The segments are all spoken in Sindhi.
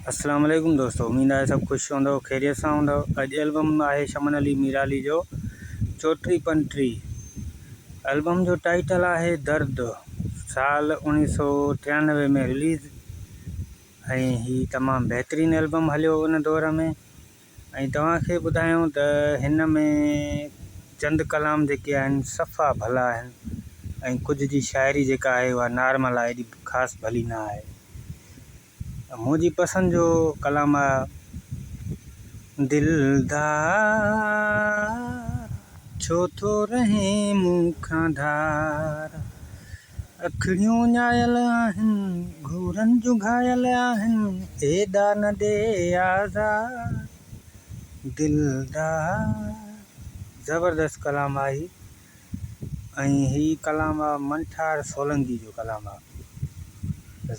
اسلام عليڪم دوستو اميد آهي سڀ خوش هوندؤ خيريت سان هوندؤ اڄ البم آهي شمن علي ميرالي جو چوٽي پنٽي البم جو ٽائيٽل آهي درد سال 1993 ۾ رليز ۽ هي تمام بهترين البم هليو ان دور ۾ ۽ توهان کي ٻڌايون ته هن ۾ چند ڪلام جيڪي آهن صفا ڀلا آهن ۽ ڪجهه جي شاعري جيڪا آهي اها نارمل آهي ايڏي خاص ڀلي نه آهي. منهنجي پسند جو ڪلام آهي دلدار ڇو ٿو رهين مون کان ڌار. اکڙيون اڃايل آهن، گهورن جون گهايل آهن، ايڏا نه ڏي آزار دلدار. زبردست ڪلام آهي ۽ هي ڪلام آ منٺار سولنگي جو ڪلام آ.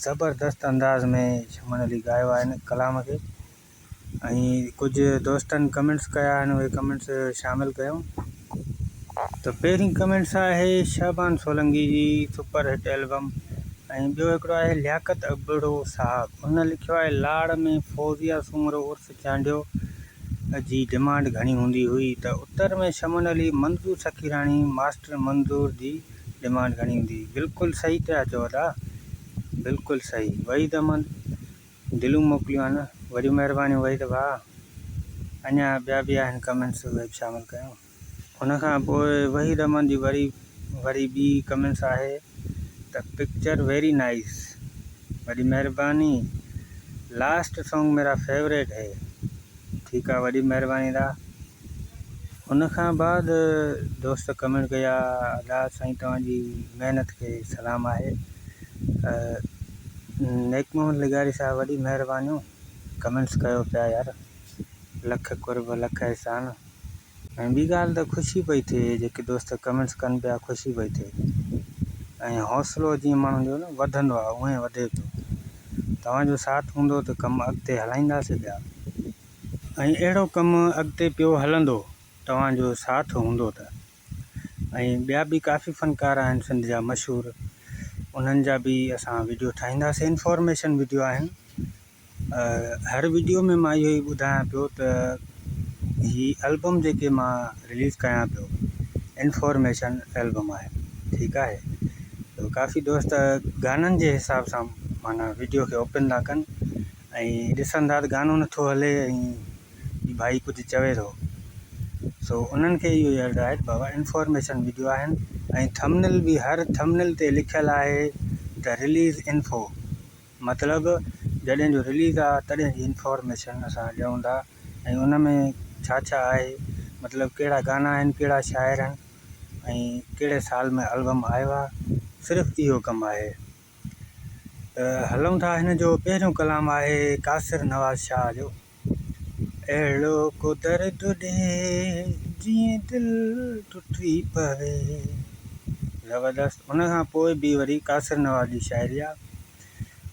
زبردست انداز ۾ شمن علي ڳايو آهي هن ڪلام کي. ۽ ڪجهه دوستن ڪمينٽس ڪيا آهن اهي ڪمينٽس شامل ڪيون ته پهرين ڪمينٽس آهي شعبان سولنگي جي سپر هٽ البم ۽ ٻيو هڪڙو آهي لياقت ابڙو صاحب ان لکيو آهي لاڙ ۾ فوزيه سومرو عرف چانڊيو جي ڊمانڊ گهڻي هوندي هئي ته اتر ۾ شمن علي منظور سخيراڻي ماسٽر منظور جي ڊمانڊ گهڻي هوندي هئي بلڪل صحيح پيا چئو ادا بلڪل صحيح وحيد احمد دلون موڪليون آهن وڏيون مهربانيون وحيد ڀاء اڃا ٻيا به آهن ڪمينٽس اهي به شامل ڪيون. ان کان پوء وحيد احمد جي وري وري ٻي ڪمينٽس آهي ته پڪچر ويري نائيس وڏي مهرباني لاسٽ سونگ ميرا فيوريٽ هي ٺيڪ آ وڏي مهرباني ادا. ان کان بعد دوست ڪمينٽ ڪئي آ ادا سائين توهان جي محنت کي سلام آهي نيڪ محمد لغاري صاحب وڏي مهربانيون ڪمينٽس ڪيو پيا يار لک قرب لک احسان ۽ ٻي ڳالهه ته خوشي پئي ٿئي جيڪي دوست ڪمينٽس ڪن پيا خوشي پئي ٿئي ۽ حوصلو جيئن ماڻهن جو نه وڌندو آ اونئين وڌي پيو توهان جو ساٿ هوندو ته ڪم اڳتي هلائينداسي پيا. ۽ اهڙو ڪم اڳتي پيو هلندو توهان جو ساٿ هوندو ته. ۽ ٻيا به ڪافي فنڪار آهن سنڌ جا مشهور انهن جا به اسان وڊيو ٺاهينداسين انفارميشن وڊيو آهن هر وڊيو ۾ مان اهو ئي ٻڌايان پيو ته هي البم جيڪي مان رليز ڪيان پيو انفارميشن البم آهي ٺيڪ آهي ته ڪافي دوست گانن جي حساب سان معنيٰ وڊيو کي اوپن ٿا ڪن ۽ ڏسن ٿا ته گانو نٿو هلي ۽ هي ڀائي ڪجهه چوي ٿو سو انهن کي اهو ئي عرض آهي ته بابا انفارميشن وڊيو آهن ۽ ٿمنل به هر ٿمنل تي لکيل آهي ته رليز انفو مطلب جڏهن جو رليز آ تڏهن جي انفارميشن اسان ڏيون ٿا ۽ ان ۾ ڇا ڇا آهي مطلب ڪهڙا گانا آهن ڪهڙا شاعر آهن ۽ ڪهڙي سال ۾ البم آيو آ صرف اهو ڪم آهي. ته هلون ٿا هن جو پهريون ڪلام آهي قاصر نواز شاهه جو اهڙو ڪو درد ڏي جيئن دل ٽٽي پوي زبردست ان کان پوء به وري قاصر نواز جي شاعري آ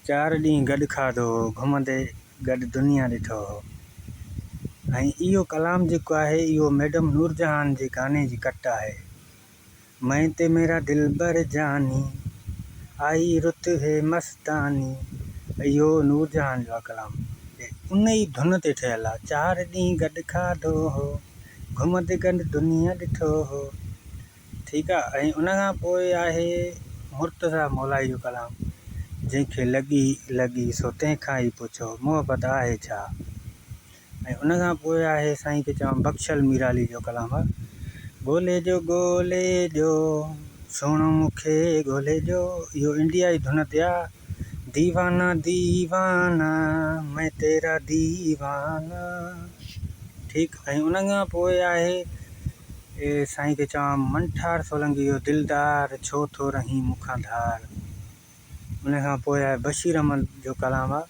چار ڏينهن گڏ کاڌو هو گهمندي گڏ دنيا ڏٺو هو ۽ اهو ڪلام جيڪو آهي اهو ميڊم نورجهان جي گاني جي ڪٽ آهي. مين تي ميرا دلبر جاني، آئي رت هي مستاني اهو نورجهان جو آ ڪلام ان ئي ڌن تي ٺهيل آ چار ڏينهن گڏ کاڌو هو گهمندي گڏ دنيا ڏٺو هو ٺيڪ آ ۽ ان کان پوء آهي مرتضيٰ مولائي جو ڪلام جنهن کي لڳي لڳي سو تنهن کان ئي پڇو محبت آهي ڇا؟ ۽ ان کان پوء آهي سائين کي چوان بخشل ميرالي جو ڪلام ڳولي جو ڳولي جو سهڻو مون کي ڳولي جو اهو انڊيا جي ڌن تي آ ديوانا ديوانا مين تيرا ديوانا ٺيڪ ۽ ان کان پوء آهي سائين کي چوان منٺار سولنگي جو دلدار ڇو ٿو رهين مون کان ڌار ان کان پوء آهي بشير احمد جو ڪلام آ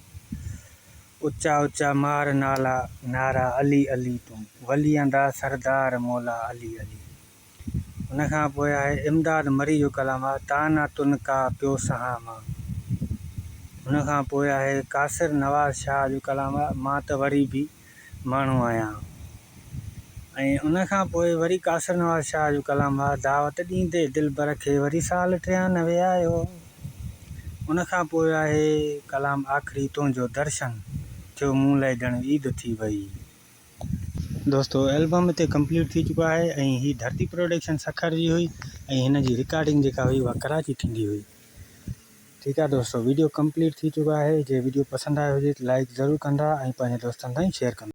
اچا اچا مار نالا نعرا علي علي تون ولين دا سردار مولا علي علي ان کان پوء آهي امداد مري جو ڪلام آ طعنا تن ڪا پيو سهان مان ان کان پوء آهي قاصر نواز شاهه جو ڪلام آ مان ته وري به ماڻهو آهيان ۽ ان کان پوء وري قاصر نواز شاهه جو ڪلام آ دعوت ڏيندي دلبر کي وري سال 93 آيو ان کان پوء آهي ڪلام آخري تنهنجو درشن. ٿيو مون لاء ڄڻ عيد ٿي وئي. دوستو البم هتي ڪمپليٽ ٿي چڪو آهي ۽ هي ڌرتي پروڊڪشن سکر جي هئي ۽ هن جي رڪارڊنگ جيڪا هئي اها ڪراچي ٿيندي هئي. ٺيڪ آهي دوستو ويڊيو ڪمپليٽ ٿي چڪو آهي جي ويڊيو پسند آيو هجي ته لائڪ ضرور ڪندا ۽ پنهنجي دوستن تائين شيئر ڪندا.